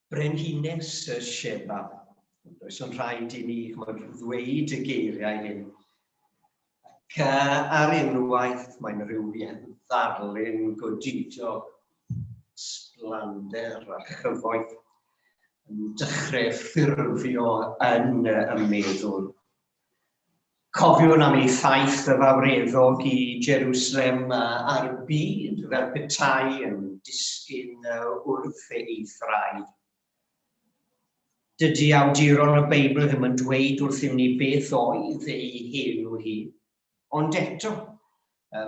Brenhines y Sheba. Does yn rhaid i ni chymod, ddweud y geiriau hyn. Ac ar unwaith mae'n rhyw ddarlun godidog, sblander a chyfoeth yn dechrau ffurfio yn y meddwl. Cofiwn am ei thaith y fawreddog i Jerusalem a'r byd fel petai yn disgyn wrth ei thraed. Dydy awduron y Beibl ddim yn dweud wrthym ni beth oedd ei henw hi, ond eto,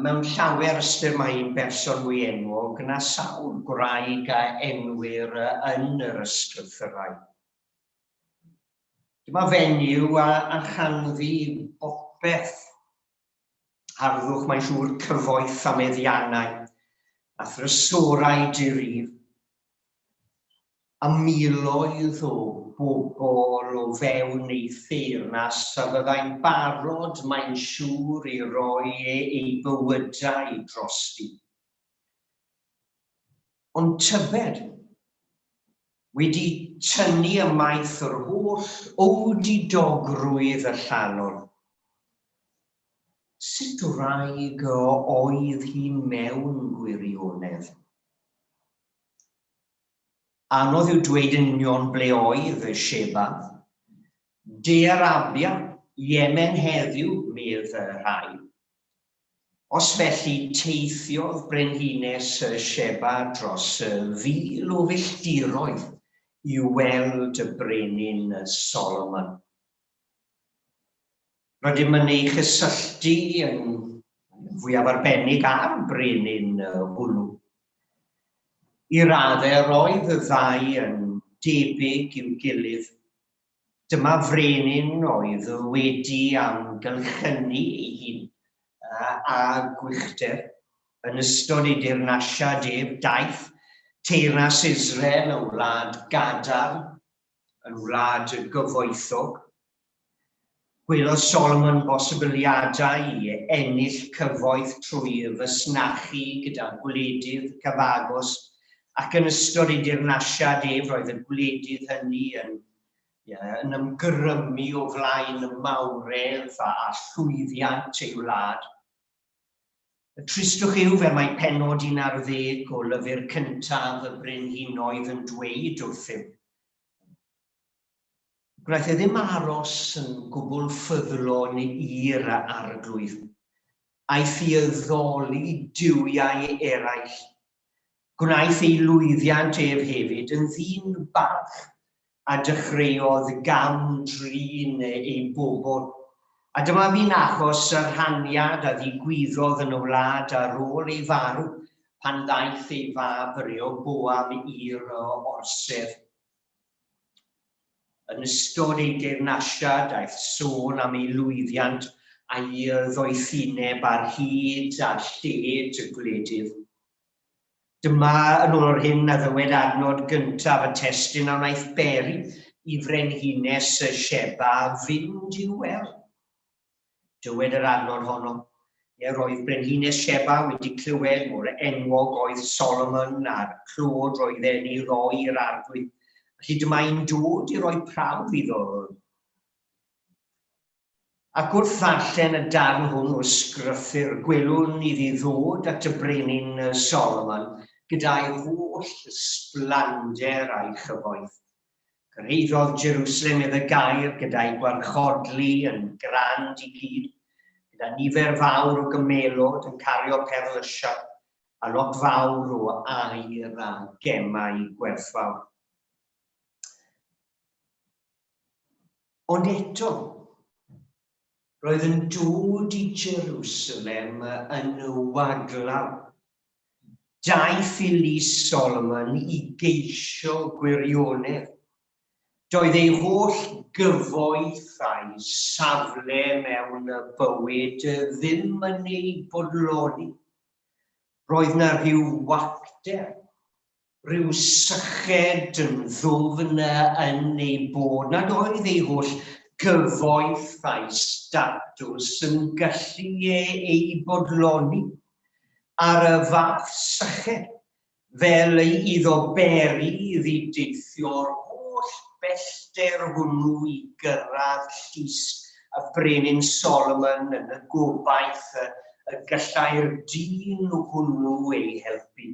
mewn llawer ystyr mae hi'n berson mwy enwog na sawl gwraig a enwir yn yr Ysgrythyrau. Dyma fenyw a, a chanddi bopeth. Harddwch mae'n siŵr cyfoeth a meddiannau, a thrysorau dirif, a miloedd o bobl o fewn ei theyrnas a fyddai'n barod mae'n siŵr i roi eu bywydau drosti. Ond tybed, wedi tynnu ymaith yr holl owdidogrwydd allanol, sut wraig oedd hi mewn gwirionedd? Anodd yw dweud yn union ble oedd y Sheba. De Arabia, Yemen heddiw, medd y rhai. Os felly, teithiodd brenhines Sheba dros fil o filltiroedd i weld y brenin Solomon. Rydym yn ei chysylltu yn fwyaf arbennig â'r brenin hwnnw. I raddau, roedd y ddau yn debyg i'w gilydd. Dyma frenin oedd wedi amgylchynu ei hun â gwychder. Yn ystod ei deyrnasiad ef, daeth teyrnas Israel yn wlad gadarn, yn wlad gyfoethog. Gwelodd Solomon bosibiliadau i ennill cyfoeth trwy fysnachu gyda gwledydd cyfagos, ac yn ystod ei deyrnasiad ef roedd y gwledydd hynny yn, yeah, yn ymgrymu o flaen y mawredd a llwyddiant ei wlad. Y tristwch yw, fel mae pennod 11 o lyfr cyntaf y Brenhinoedd yn dweud wrthym, Gwnaeth e ddim aros yn gwbl ffyddlon i'r Arglwydd. Aeth i addoli duwiau eraill. Gwnaeth ei lwyddiant ef hefyd yn ddyn balch a dechreuodd gam-drin ei bobl. A dyma fu'n achos y rhaniad a ddigwyddodd yn y wlad ar ôl ei farw pan ddaeth ei fab Rehoboam i'r orsedd. Yn ystod ei deyrnasiad, daeth sôn am ei lwyddiant a'i ddoethineb ar hyd a lled y gwledydd. Dyma, yn ôl yr hyn a ddywed adnod gyntaf y testun a wnaeth beri i frenhines y Sheba fynd i'w weld. Dywed yr adnod honno, Ie, roedd brenhines Sheba wedi clywed mor enwog oedd Solomon a'r clod roedd e'n ei roi i'r arglwydd. Felly dyma hi'n dod i roi prawf iddo. Ac wrth ddarllen y darn hwn o ysgrythur, gwelwn iddi ddod at y brenin Solomon gyda'i holl ysblander a'i chyfoeth. Cyrhaeddodd Jerusalem iddo gair gyda'i gwarchodlu yn grand i gyd, gyda nifer fawr o gymelod yn cario perlysiau a lot fawr o aur a gemau gwerthfawr. Ond eto, roedd yn dod i Jerusalem yn waglaw. Daeth i lys Solomon i geisio gwirionedd. Doedd ei holl gyfoeth a'i safle mewn bywyd ddim yn ei bodloni. Roedd 'na rhyw wacter, rhyw syched yn ddwfn yn ei bod nad oedd ei holl gyfoeth a'i statws yn gallu ei bodloni. Ar y fath syched, fel iddo beri iddi deithio'r holl bellter hwnnw i gyrraedd llys y brenin Solomon yn y gobaith y gallai'r dyn hwnnw ei helpu.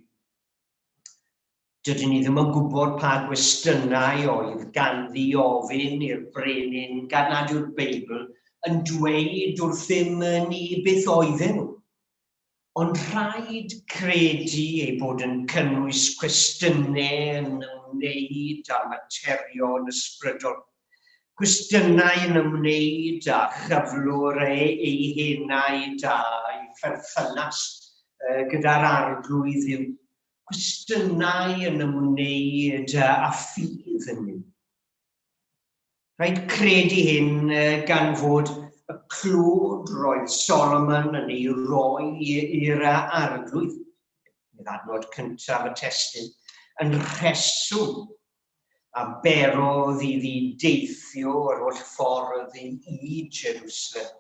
Dydyn ni ddim yn gwybod pa gwestiynau oedd ganddi ofyn i'r brenin gan nad yw'r Beibl yn dweud wrthym ni beth oedden nhw. Ond rhaid credu ei bod yn cynnwys cwestiynau yn ymwneud â materion ysbrydol, cwestiynau yn ymwneud â chyflwr ei henaid a'i pherthynas gyda'r Arglwydd Dduw, cwestiynau yn ymwneud â ffydd yn Nuw. Rhaid credu hyn gan fod y clod roedd Solomon yn ei roi i'r arglwydd, nid adnod cyntaf y testun, yn rheswm a berodd iddi deithio yr holl ffordd i Jerusalem.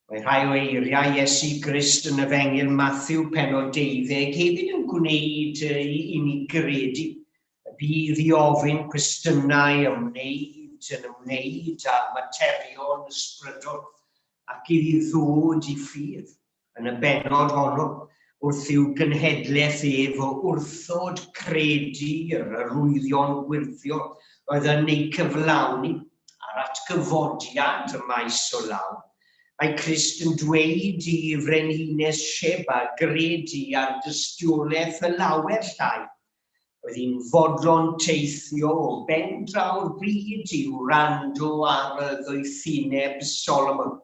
Mae rhai o eiriau Iesu Grist yn Efengyl Mathew pennod 12 hefyd yn gwneud i ni gredu y bydd i ofyn cwestiynau ymwneud yn ymwneud â materion ysbrydol ac iddi ddod i ffydd yn y bennod honno wrth i'w genhedlaeth ef o wrthod credu yr arwyddion gwyrthiol oedd yn eu cyflawni a'r atgyfodiad y maes o law. Mae Crist yn dweud i frenhines Sheba gredu ar dystiolaeth y lawer llai. Roedd hi'n fodlon teithio o ben draw'r byd i wrando ar y ddoethineb Solomon,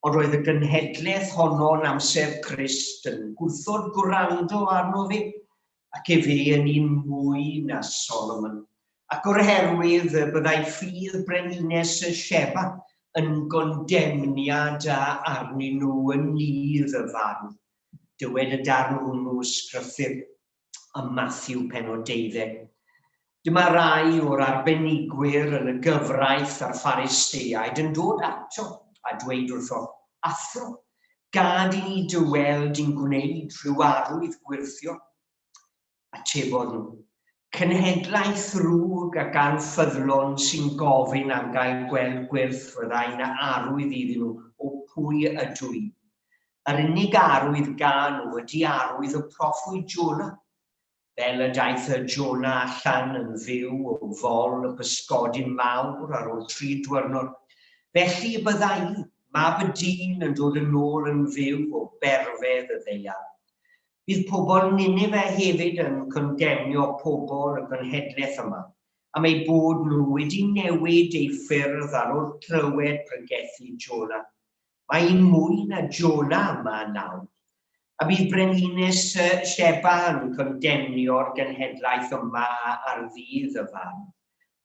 ond roedd y genhedlaeth honno'n amser Crist yn gwrthod gwrando arno fe, ac efe yn un mwy na Solomon. Ac o'r herwydd y byddai ffydd brenhines y Sheba yn gondemniad arnyn nhw yn nydd y farn. Dywed y darn hwnnw ysgrythur ym Mathew pennod deuddeg. Dyma rai o'r arbenigwyr yn y gyfraith a'r Phariseaid yn dod ato a dweud wrtho, Athro, gad i ni dy weld i'n gwneud rhyw arwydd gwyrthio. Atebodd nhw, Cenhedlaeth ddrwg ac anffyddlon sy'n gofyn am gael gweld gwyrth fyddai'n arwydd iddyn nhw o pwy ydw i. Yr unig arwydd gan nhw ydy arwydd y proffwyd Jona. Fel y daeth y Jona allan yn fyw o fol y pysgodyn mawr ar ôl tri dwyrnod, felly y bydda i, mab y dyn, yn dod yn ôl yn fyw o berfedd y ddaear. Bydd pobl Nineve hefyd yn condemnio pobl y genhedlaeth yma, am eu bod nhw wedi newid eu ffyrdd ar ôl clywed pregethu Jona. Mae un mwy na Jona yma nawr. A bydd brenhines Sheba yn condemnio'r genhedlaeth yma ar ddydd y farn.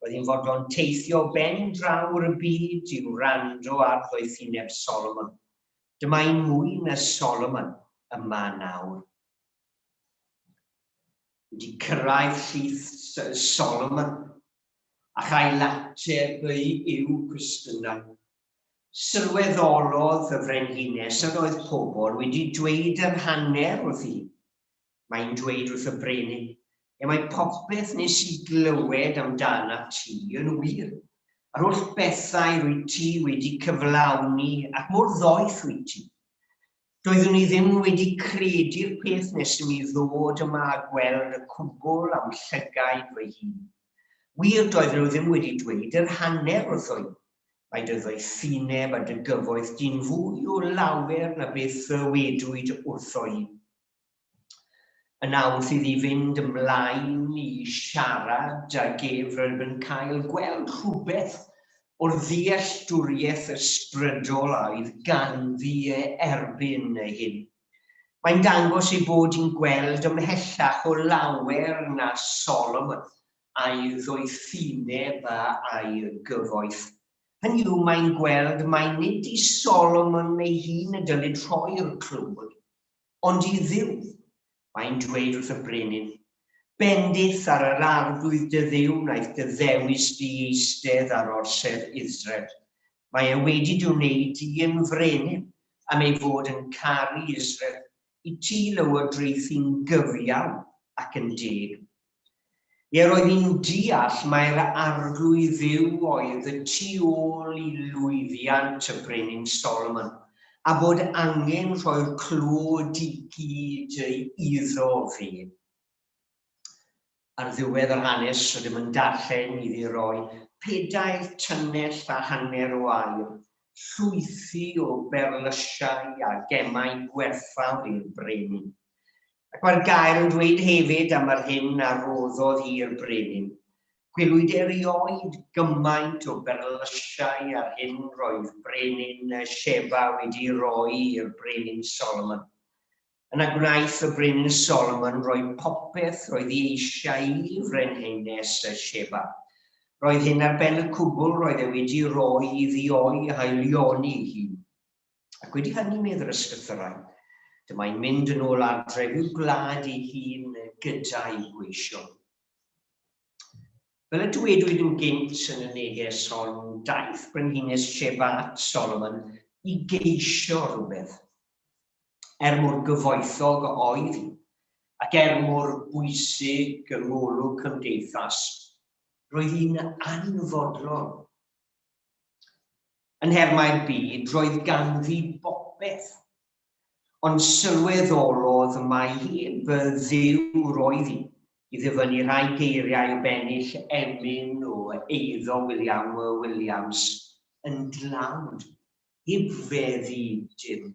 Roedd hi'n fodlon teithio ben draw'r y byd i wrando ar ddoethineb Solomon. Dyma un mwy na Solomon yma nawr. Wedi cyrraedd llys Solomon a chael ateb i'w cwestiynau. Sylweddolodd y frenhines nad oedd pobl wedi dweud yr hanner wrth hi. Mae'n dweud wrth y brenin, E mae popeth nes i glywed amdanat ti yn wir. Yr holl bethau rwyt ti wedi cyflawni ac mor ddoeth wyt ti. Doeddwn i ddim wedi credu'r peth nes i mi ddod yma a gweld y cwbl â'm llygaid fy hun. Wir, doedden nhw ddim wedi dweud yr hanner wrtho i. Mae dy ddoethineb a dy gyfoeth di'n fwy o lawer na beth ddywedwyd wrtho i. Yna wrth iddi fynd ymlaen i siarad ag ef rydym yn cael gweld rhywbeth o'r ddealltwriaeth ysbrydol a oedd ganddi e erbyn hyn. Mae'n dangos ei bod hi'n gweld ymhellach o lawer na Solomon a'i ddoethineb a'i gyfoeth. Hynny yw, mae'n gweld mai nid i Solomon ei hun y dylid rhoi'r clod, Ond i Dduw, mae'n dweud wrth y brenin, Bendith ar yr arglwydd dy Dduw wnaeth dy ddewis di eistedd ar orsedd Israel. Mae e wedi dy wneud di yn frenin am ei fod yn caru Israel, i ti lywodraethu'n gyfiawn ac yn deg. Ie, roedd hi'n deall mai'r Arglwydd Dduw oedd y tu ôl i lwyddiant y Brenin Solomon, a bod angen rhoi'r clod i gyd iddo fe. Ar ddiwedd yr hanes, rydym yn darllen iddi roi pedair tunnell a hanner o aur, llwythi o berlysiau a gemau gwerthfawr i'r brenin. Ac mae'r gair yn dweud hefyd am yr hyn a roddodd hi i'r brenin. Gwelwyd erioed gymaint o berlysiau a'r hyn roedd brenin Sheba wedi roi i'r brenin Solomon. Yna gwnaeth y brenin Solomon roi popeth roedd ei eisiau i frenhines Sheba. Roedd hyn ar ben y cwbl roedd e wedi roi iddi o'i haelioni hun. Ac wedi hynny, medd yr ysgrythyrau, dyma'n mynd yn ôl adref i'w gwlad ei hun gyda'i gweision. Fel y dywedwyd yn gynt yn y neges hon, daeth brenhines Sheba at Solomon i geisio rhywbeth. Er mor gyfoethog oedd hi, ac er mor bwysig yng ngolwg cymdeithas, roedd hi'n anfodlon. Yn nhermau'r byd, roedd ganddi bopeth. Ond sylweddolodd mai heb Dduw roedd hi, i ddyfynnu rhai geiriau o bennill emyn o eiddo William Williams, yn dlawd, heb feddu dim.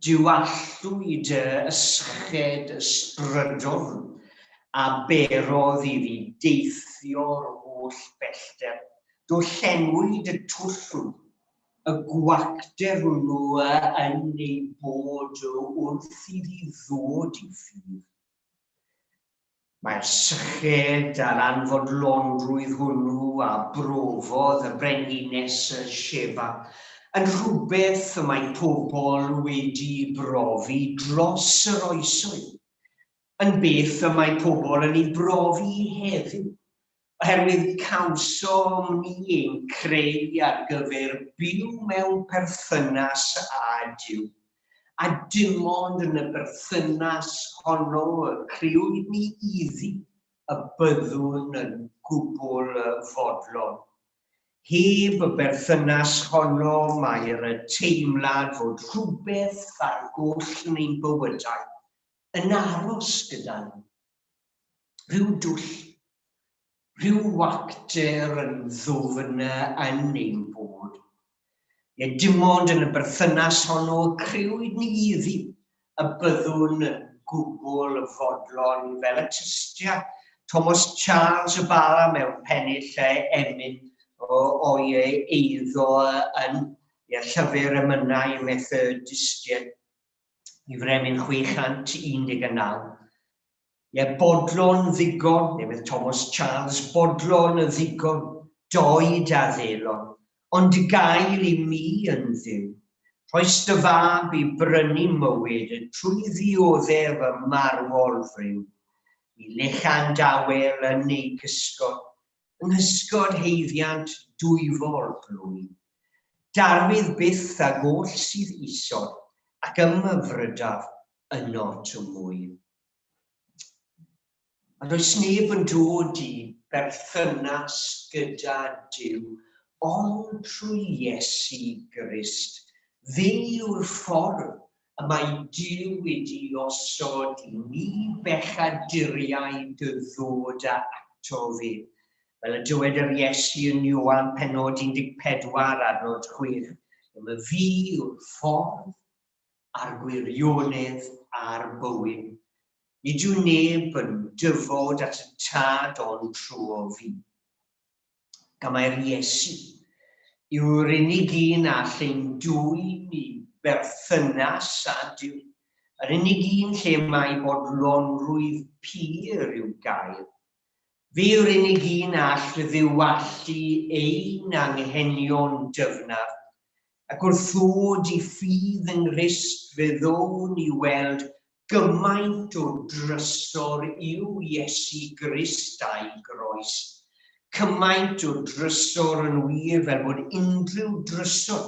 Diwallwyd y ysged ysbrydol a berodd iddi deithio'r holl bellter. Do llenwyd y twll hwnnw, y gwacter hwnnw yn ei bod wrth iddi ddod i ffydd. Mae'r syched a'r anfodlonrwydd hwnnw a brofodd y brenhines Sheba yn rhywbeth y mae pobl wedi brofi dros yr oesoedd, yn beth y mae pobl yn ei brofi heddiw, oherwydd cawsom ni ein creu ar gyfer byw mewn perthynas â Duw. A dim ond yn y berthynas honno y crëwyd ni iddi y byddwn yn gwbl fodlon. Heb y berthynas honno mae'r teimlad fod rhywbeth ar goll yn ein bywydau yn aros gyda ni. Rhyw dwll, rhyw wacter yn ddwfn yn ein bod. Ie, dim ond yn y berthynas honno y crëwyd ni iddi y byddwn yn gwbl fodlon fel y tystia Thomas Charles y Bala mewn pennill emyn o'i eiddo yn llyfr emynau Methodistiaid i Frenin 619. Ie, bodlon ddigon, neu Thomas Charles, bodlon y ddigon, doed a ddelon, ond gael i mi yn ddiw. Rhoes dy fab i brynu mywyd trwy ddioddef y marwol friw. I lechan dawel yn ei gysgod, yng nghysgod haeddiant dwyfol blwy. Darfydd byth ag oll sydd isod, ac ymhyfrydaf yno to mwy. A does neb yn dod i berthynas gyda Duw ond trwy Iesu Grist. Fe yw'r ffordd y mae Duw wedi osod i ni bechaduriaid ddod ato fe. Fel y dywed yr Iesu yn Ioan pennod 14 adnod 6, Dyma fi yw'r ffordd a'r gwirionedd a'r bywyd. Nid yw neb yn dyfod at y Tad ond trwy fi. Gan mai'r Iesu yw'r unig un all ein dwyn i berthynas â Duw, yr unig un lle mae bodlonrwydd pur i'w gael. Fe yw'r unig un all ddiwallu ein anghenion dyfnaf, ac wrth ddod i ffydd yng Nghrist fe ddown i weld Gymaint o drysor yw Iesu Grist a'i groes. Cymaint o drysor yn wir fel bod unrhyw drysor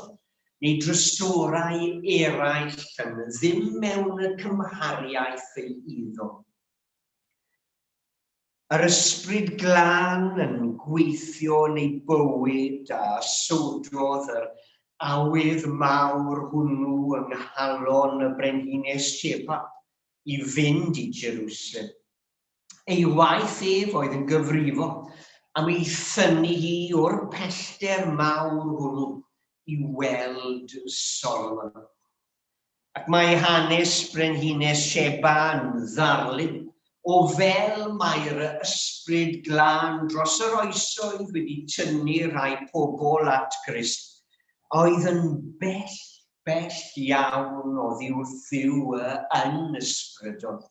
neu drysorau eraill yn ddim mewn y cymhariaeth ei iddo. Yr Ysbryd Glân yn gweithio yn ei bywyd a sododd yr awydd mawr hwnnw yng nghalon y Brenhines Sheba i fynd i Jerusalem. Ei waith ef oedd yn gyfrifol am ei thynnu hi o'r pellter mawr hwnnw i weld Solomon. Ac mae hanes Brenhines Sheba yn ddarlun o fel mae'r Ysbryd Glân dros yr oesoedd wedi tynnu rhai pobl at Grist, a oedd yn bell, bell iawn oddi wrth Dduw yn ysbrydol.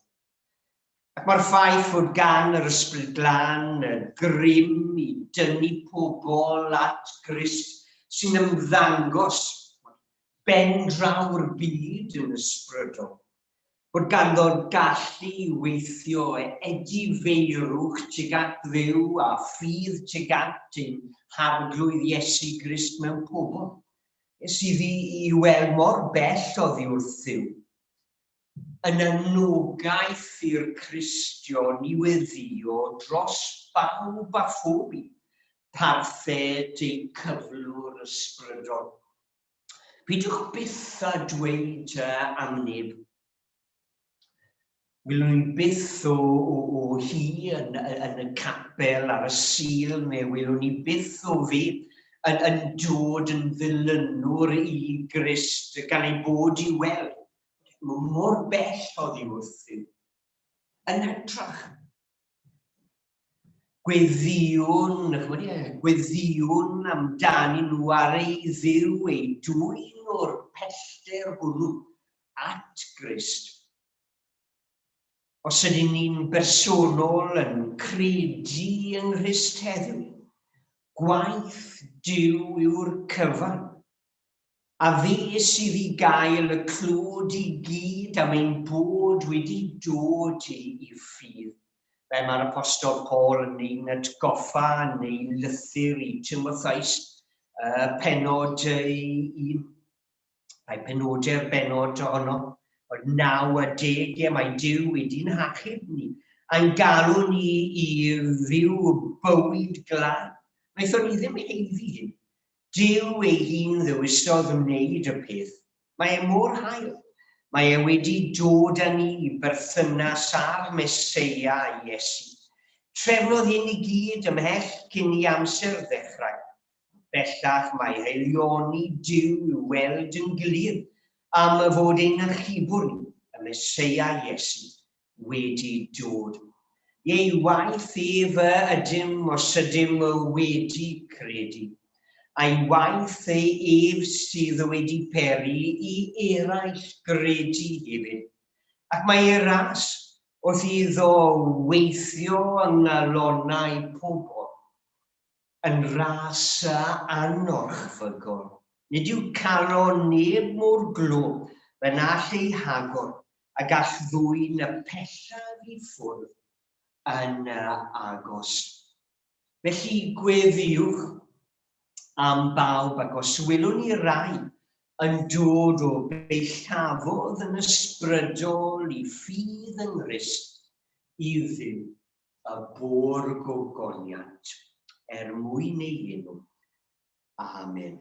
Ac mae'r ffaith fod gan yr Ysbryd Glân y grym i dynnu pobl at Grist sy'n ymddangos ben draw'r byd yn ysbrydol, bod ganddo'r gallu i weithio edifeirwch tuag at Dduw a ffydd tuag at ein Harglwydd Iesu Grist mewn pobl, sydd i weld mor bell oddi wrth Dduw. Yn anogaeth i'r Cristion i weddïo dros bawb a phob un, parthed eu cyflwr ysbrydol. Peidiwch byth â dweud am neb. Welwn ni byth o, o, o hi yn, yn y capel ar y Sul, neu welwn ni byth o fi yn, yn dod yn ddilynwr i Grist gan ei bod i weld mor bell oddi wrth Dduw. Yn hytrach, gweddïwn, chymod, ie, gweddïwn amdanyn nhw ar ei Dduw ei dwyn o'r pellter hwnnw at Grist. Os ydyn ni'n bersonol yn credu yng Nghrist heddiw, gwaith Duw yw'r cyfan. A fe sydd i gael y clod i gyd am ein bod wedi dod i ffydd. Fel mae'r Apostol Paul yn ein atgoffa yn ei lythyr i Timotheus, pennod 1. Mae penodau'r bennod ohono, ond 9 a 10, ie, mae Duw wedi'n hachub ni, a'n galw ni i fyw bywyd glân. Wnaethon ni ddim haeddu hyn. Duw ei hun ddewisodd wneud y peth. Mae e mor hael. Mae e wedi dod â ni i berthynas â'r Meseia, Iesu. Trefnodd hyn i gyd ymhell cyn i amser ddechrau. Bellach mae haelioni Duw i'w weld yn glir am fod ein Achubwr ni, y Meseia Iesu, wedi dod. Ei waith ef y ydym os ydym wedi credu, a'i waith ei ef sydd wedi peri i eraill gredu hefyd. Ac mae ei ras wrth iddo weithio yng nghalonnau pobl yn ras anorchfygol. Nid yw calon neb mor glo fel na all ei hagor a gall ddwyn y pellaf i ffwrdd yn agos. Felly gweddïwch am bawb ac os welwn ni rai yn dod o bellafodd yn ysbrydol i ffydd yng Nghrist i Dduw, y bo'r gogoniant, er mwyn ei enw. Amen.